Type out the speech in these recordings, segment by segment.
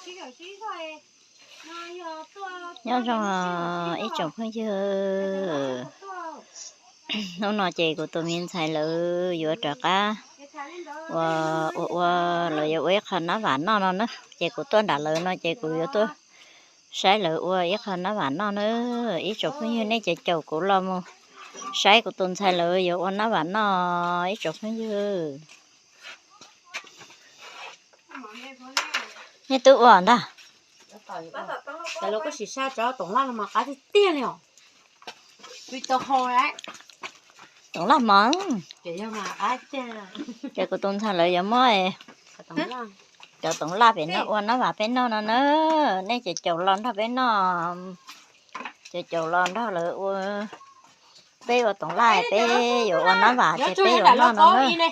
Nyob zoo ib tsoom phooj ywg, hnub no ces kuv tus me ntxhais lawv yuav rov qab ua, ua, ua, lawv yuav ua ib qho nab vam noj no na, ces kuv tuaj nram lawv no ces kuv yuav tuaj saib lawv ua ib qho nab vam noj na. Ib tsoom phooj ywg nej ces caum kuv los mus saib kuv tus ntxhais lawv yuav ua nab vam noj ib tsoom phooj ywg. Nej twb ua ntag. Cov lawv kuj sim sab cov toom laj no mas qab tiag tiag li os. Pw tau hau lawm. Toom laj mov. Ces kuv tus ntxhais lawv yuav muab cov toom laj pem no ua nab vam peb noj no na. Nej ces caum los nrog peb noj, ces caum los nrog lawv ua, peb ua toom laj peb yuav ua nab vam ces peb yuav noj no na.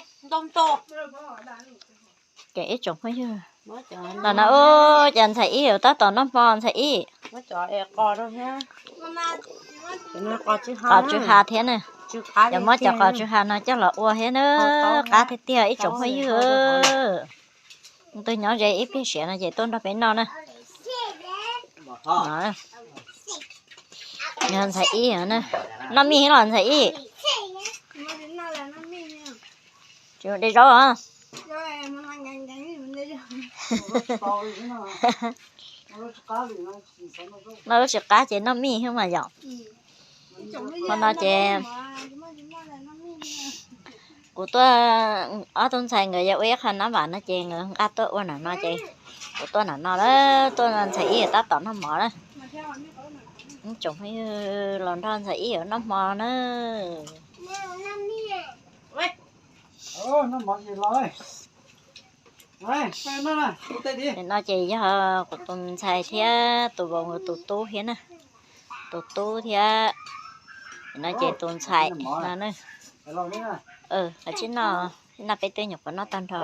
Ces ib tsoom phooj ywg, los no ub, cas ntxhais ib yuav tab tom noj hmo ntxhais ib. Qos tsw ha thiab na. Yuav muab cov qos tsw ha no coj los ua thiab na. Qab tiag tiag ib tsoom phooj ywg. Tus nyob ze ib pliag siav no ces tuaj nrog peb noj na. Ntxhais ib, noj mij los ntxhais ib. Tsis de zaub. Noj lub tsis qab ces noj mij xwb mas yom. Qhov no ces kuv tuaj, ob tug ntxhais nkawd yuav ua ib qho nab vam no ces nkawd nqa tuaj ua nram no ces kuv tuaj nram no lawm, tuaj ntxhais ib tab tom noj mov lawm. Tsoom phooj ywg los nrog ntxhais ib yuav noj hmo na. No ces yog kuv tus ntxhais thiab tus vauv nkawd tus tub thiab na, tus tub thiab, no ces tus ntxhais no na. Hais tsis no, no peb twb nyuam qhuav noj tag nrho,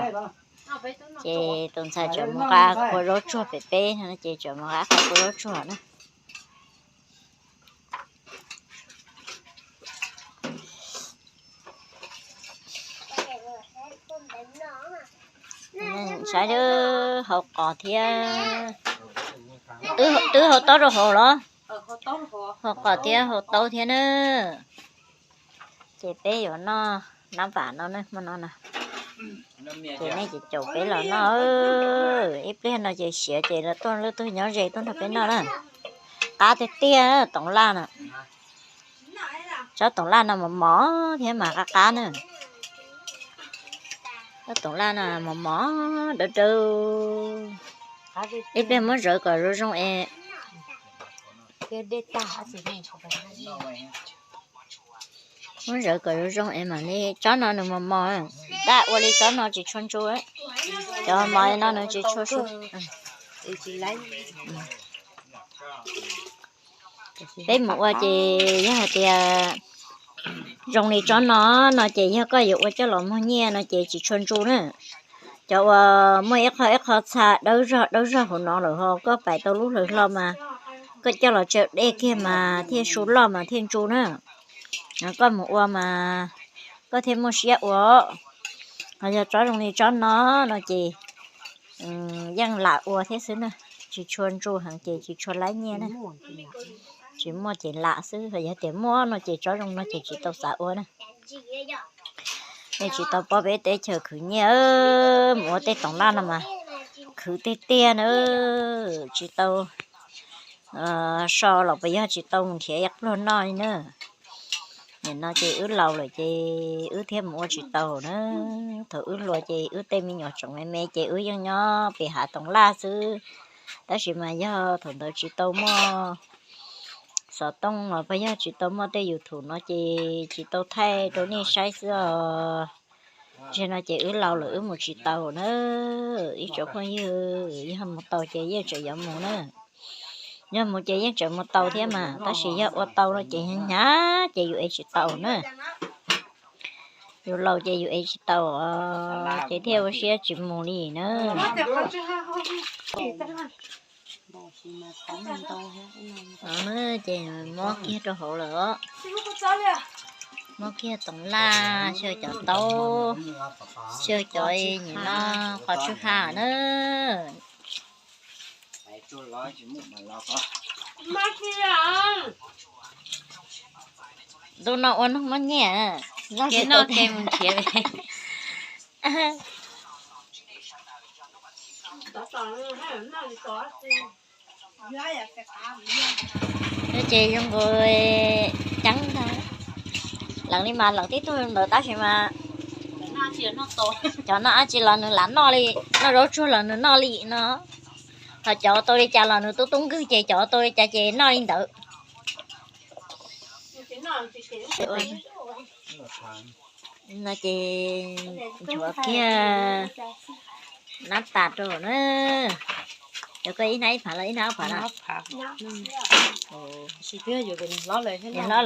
ces tus ntxhais tseem mus nqa kua zaub tsuag pem peb no ces tseem mus nqa qhov kua zaub tsuag na. Saib, hau qos thiab, twb hau taub rau hauv los? Hau qos thiab hau taub thiab na. Ces peb yuav noj nab vam no na, hmo no na. Ces nej ces caum peb los noj, ib pliag no ces siav ces lawv tuaj, lwm tus nyob ze tuaj nrog peb noj na. Qab tiag tiag toom laj na. Tsob toom laj no mos mos thiab mas qab qab na. Tsob toom laj no mos mos dawb dawb. Ib pliag muab zawv kom zoo zoo es. Muab zawv kom zoo zoo es mam li, tsob no nws mos mos, dab ua li tsob no tsis tshua ntsu, cov mos no nws tsis tshua su. Peb mus ua ces yog hais tias zoo li tsob no, no ces yog koj yuav ua coj los muag nyiaj no ces tsis tshua ntsu na. Cov uas muaj ib qho ib qho txha dawb zog dawb zog hauv no lawm ho koj pais tau lub hlawv hlo mas koj coj los tsaws dej kiag mas thiaj su loj mas thiaj ntsu na. Koj mus ua mas koj thiaj muaj siab ua. Ho yog tsob zoo li tsob no, no ces yeej lam ua thiab xwb na, tsis tshua ntsu heev ces tsis tshua laib nyiaj na. Tsis muaj ces lam xwb, yog tias muaj no ces tsob zoo no ces tsis tau xav ua na. Nej tsis tau paub peb teb chaws khwv nyiaj, mus ua tej toom laj no mas khwv tiag tiag na. Tsis tau so los puas yog tsis tau mus nrhiav ib pluag noj li na. Nim no ces wb laus lawm ces wb thiaj mus ua tsis tau na. Thaum wb hluas ces wb tej me nyuam tseem me me ces wb yeej nyob pem hav toom laj xwb. Tab sis mas yog thaum ntawd tsis tau muaj xov tooj los puas yog tsis tau muaj tej YouTube no ces tsis tau thaij rau nej saib xwb os. Tsis no ces wb laus lawm wb mus tsis tau na. Ib tsoom phooj ywg, yog mus tau ces yeej tseem yuav mus na. Yog mus ces yeej tseem mus tau thiab mas, tab sis yog ua tau no ces hnyav ces yus ev tsis tau na. Yus laus ces yus ev tsis tau, ces thiaj ua siab tsis mus li na. Ces mob kiag rau hauv lawm os. Mob kiag toom laj, xyaw cov taub, xyaw cov nim no qos tsw ha na. Ntuj no ua noog muaj nyiaj, noj tsis tau tes mus nrhiav. Ces zoo nkaus ceeb ntag. Leej li mas leej tib tug ntawd tab sis mas cov noj dab tsi los nws lam noj li, noj zaub tsuag los nws noj li no. Ho cov tau li cas los nws tub tub nkwg ces cov tau li cas ces noj li ntawd. No ces ntxuav kiag nab tas rau na. Cov koj ib hnab ib phav los ib hnab ob phav na. Nws hlob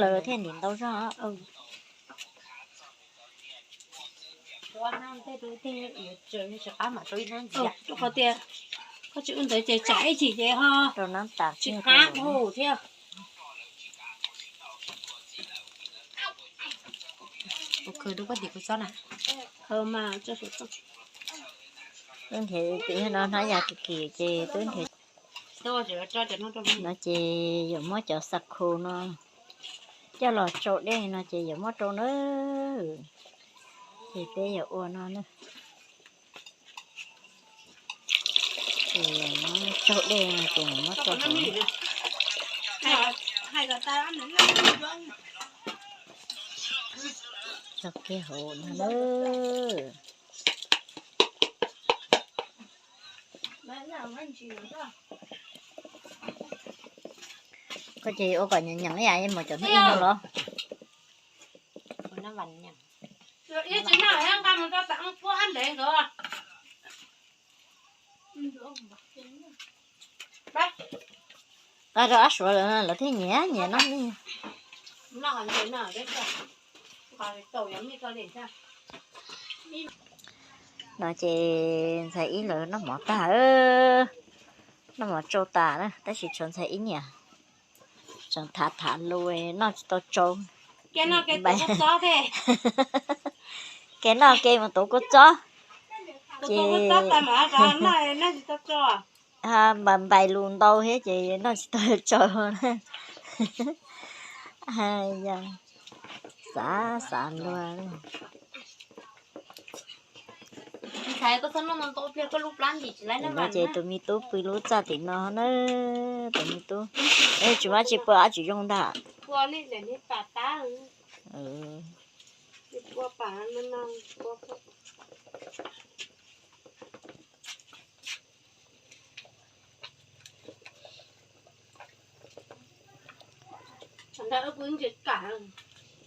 lawm thiaj ntim ntau zog. Rau qhov tias koj tsis ua ntawd ces tsam ib chim ces ho rau nab tas tsis qab hu thiab. Twb nrhiav no hnab yas kis kis ces twb nrhiav no ces yuav muab cov xa khu no coj los tsau dej no ces yuav muab rau na. Ces peb yuav ua no na. Ces muab tsau dej no ces muab rau hauv. Tso kiag hauv no na. Koj ces ua kom nyeem nyeem ib yam li mus cov hnub ib no los. Tag rau ab suav lawv, lawv thiaj nyiam nyiam noj. No ces ntxhais ib lawv noj mov tag, noj mov tsau tas na, tab sis tshuav ntxhais ib niam tseem tham tham lus noj tsis tau tsau. Kev noj kev mus tuav kua txob, ces npais lus ntau thiab ces noj tsis tau tsau na. Xav xav luag. No ces tus me tub pw lub txaj tim no na, tus me tub. Tsis muaj tsis pua ob tsis zoo ntag.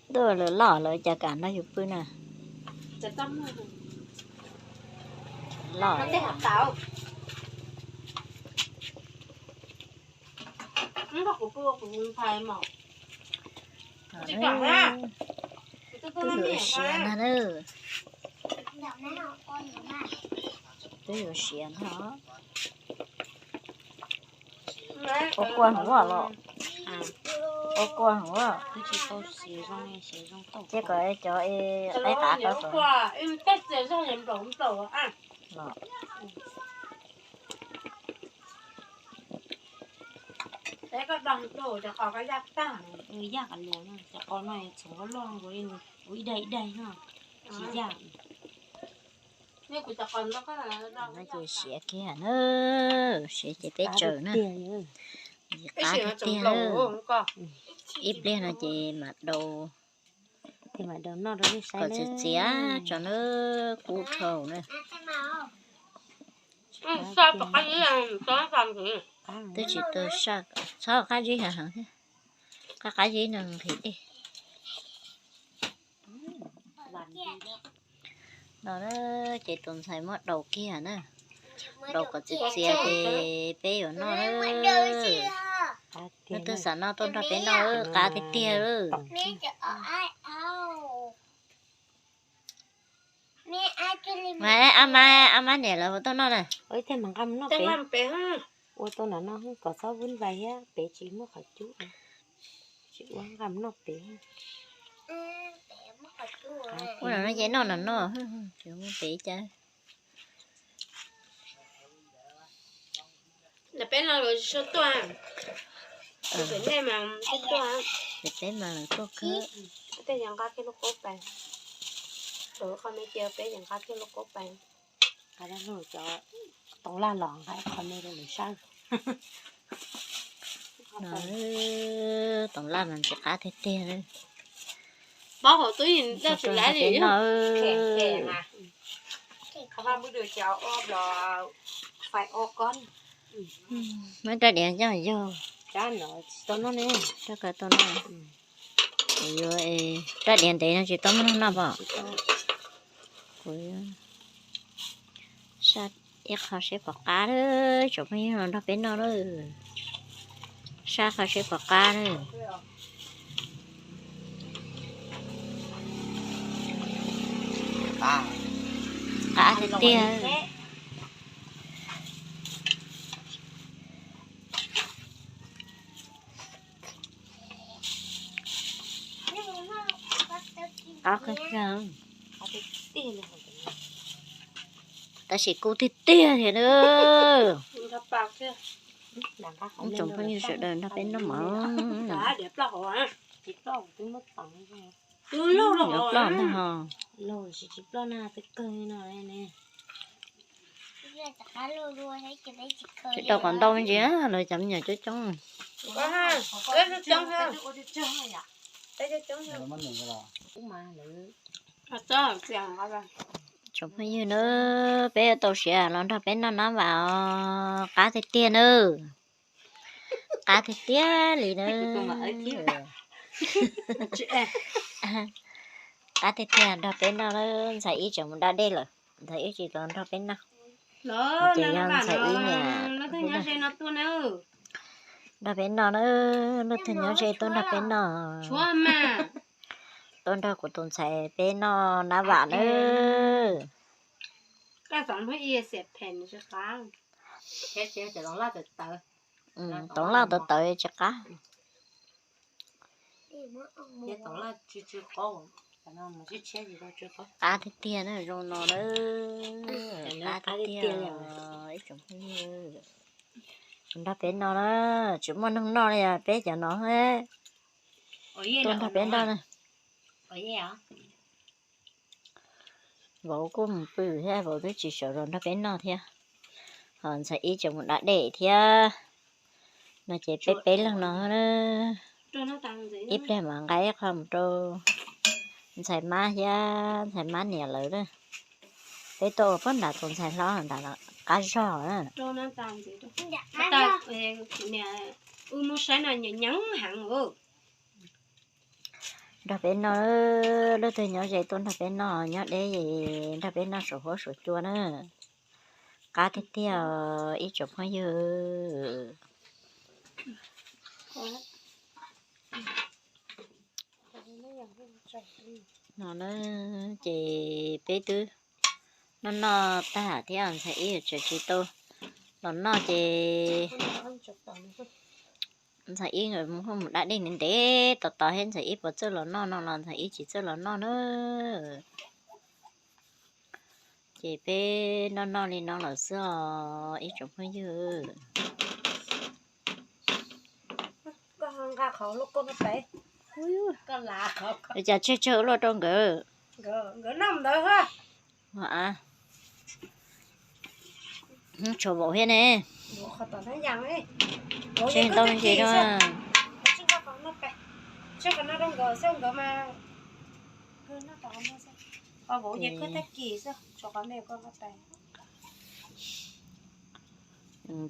Ntuj, lawv loj lawv cas kam nrog yus pw na. Loj. Twb yuav siav ntag na. Twb yuav siav ntag. Ua kua hwv los? Ua kua hwv? Ces kom cov qaib qav ko. Yaj qos luag no, cov qos no txhoov loj nkaus li, ua ib daig ib daig no, tsis yaj. No ces siav kiag na, siav ces peb tsaws na. Qab tiag tiag. Ib pliag no ces mam dau, kom txias txias tso na, kub dhau na. Twb tsis tau saj, txhob qab zib heev heev thiab, qab qab zib no nqhis dej. No ces tus ntxhais muab dau kiag na, dau kom txias txias ces peb yuav noj. Leej twg xav noj tuaj nrog peb noj, qab tiag tiag lawm. Mas ab mab, ab mab niam lawv ua tuaj noj na. Ua tau nram no kom txhob vub vais thiab pem tsis muaj qhov cub. Tsis ua nqa mus noj pem. Ua no ces noj no no, tsis muaj pem cas. Peb no lawv tsis tuaj, pem nej mas tuaj, pem peb mas lawv tuaj kawg. Tej yog nqa kiag lub kaub pais, lawv qhov me cia peb yog nqa kiag lub kaub pais. Nqa cov toov laj los nqa qhov me rau lawv saib. Toov laj mas ntxim qab tiag tiag. Paub hauv tub yeej tsis laib li no. Muab rab diav coj yog. Rab ko tau no. Kuv yuav rab diav ntev no tsis tau muab noj pom. Kuv sab ib qho seb puas qab, tsoom phooj ywg los nrog peb noj lawm. Sab qho seb puas qab na. Qab tiag tiag. Qab kawg kiag. Tab sis kub tiag tiag thiab na. Tsoom phooj ywg sawv daws nrog peb noj mov. Yuav ploj ntag ho. Tsis tau qhov ntau me ntsis, lawv cov me nyuam coob coob. Tsoom phooj ywg na, peb tau siav los nrog peb noj nab vam os, qab tiag tiag na. Qab tiag tiag li na. Qab tiag tiag, nrog peb noj na. Ntxhais ib tseem mus da dej lawm, ntxhais ib tsis los nrog peb noj. Ces yog ntxhais ib niam, nrog peb noj na, leej twg nyob ze tuaj nrog peb noj. Tuaj nrog kuv tus ntxhais peb noj nab vam na. Toov laj tawv tawv tsis qab. Qab tiag tiag na, zoo no na. Qab tiag tiag. Ib tsoom phooj ywg, nrog peb noj na, tsis muaj neeg noj li peb cov no. Tuaj nrog peb noj na. Vauv kuj mus pw thiab, vauv twb tsis sawv los nrog peb noj thiab. Ho ntxhais ib tseem mus da dej thiab. No ces peb peb leeg no na. Ib pliag mas nqa ib qho mus rau ntxhais mab thiab ntxhais mab niam lawv na. Peb tuaj ua pab nram tus ntxhais hlob nram qab zog na. Nrog peb noj, leej twg nyob ze tuaj nrog peb noj, nyob deb nrog peb noj suav huab suav cua na. Qab tiag tiag ib tsoom phooj ywg. No na, ces peb twb noj noj tag thiab, ntxhais ib tseem tsis tau los noj ces ntxhais ib nkawd mus da dej ntev ntev tos tos thiab ntxhais ib puas txawj los noj no los ntxhais ib tsis txawj los noj na. Ces peb noj noj li no lawm xwb os ib tsoom phooj ywg. Ua cas tseg tsawg luaj rau nkawd. Tshuav vauv thiab ne. Tseg ntau me ntsis rau.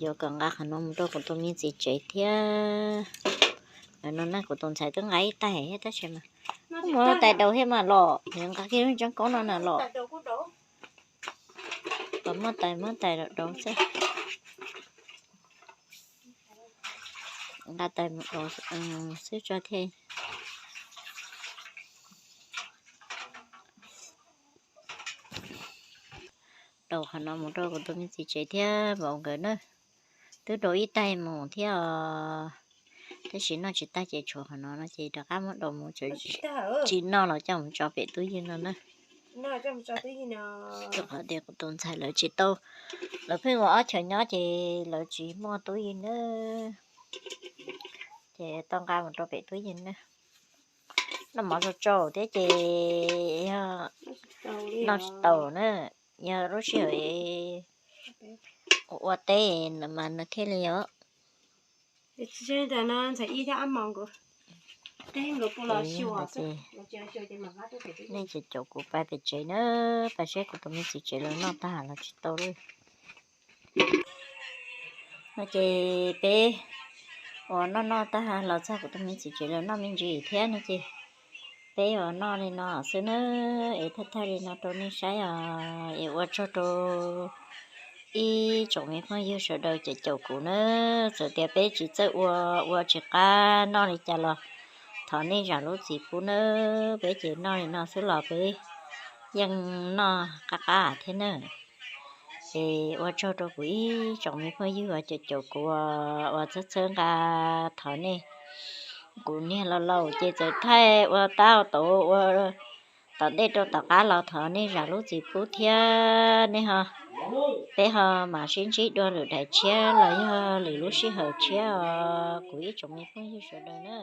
Yuav kom nqa qhov no mus rau kuv tus me txiv tsev thiab. Ntawm no na kuv tus ntxhais twb nqa ib tais thiab tab sis mas muaj tais daus thiab mas los, yuav nqa kiag lub tseeb koob no na los. Kom muaj tais muab tais daus daus xwb. Nqa tais mus daus xwb tso thiaj. Daus qhov no mus rau kuv tus me txiv tsev thiab vauv nkawd na. Twb daus ib tais mus thiab os. Tab sis noj tsis tag ces tshuav qhov no no ces rov qab muab daus mus, tsis noj los coj mus tso pem tub ywg no na. Rau qhov tias kuv tus ntxhais lawv tsis tau, lawv pheej ua ob chaw nyob ces lawv tsis muaj tub yeej nawb, ces tau nqa mus rau pem tub yeej nawb. Noj mov tsau tsau thiab ces yog noj tsis tau na, yog lub sij hawm ua teb mas nws thiaj li os. Nej ces caum kuv pais pem tsev na, pais saib kuv tus me txiv tsev lawv noj tag los tsis tau li. No ces peb uas noj noj tag los txog kuv tus me txiv tsev lawv noj me ntsis thiab no ces peb uas noj li no xwb na, es thaij thaij li no rau nej saib os, es ua tsaug rau ib tsoom me phooj ywg sawv daws caum caum kuv na. Txawm tias peb tsis txawj ua, ua tsis qab noj li cas los thov nej zam lub txim pub na. Peb ces noj li no xwb los peb yeej noj qab qab thiab na. Ces ua tsaug rau kuv ib tsoom me phooj ywg uas caum caum kuv, uas txhawb txhawb nqa, thov nej, kuv niag laus laus ces txawm thaij ua tab ua tauv ua tom ntej rau tom qab los thov nej zam lub txim pub thiab nej ho, peb ho mam sib ntsib dua lwm daim tshiab los yog lwm lub sij hawm tshiab os kuv ib tsoom me phooj ywg sawv daws na.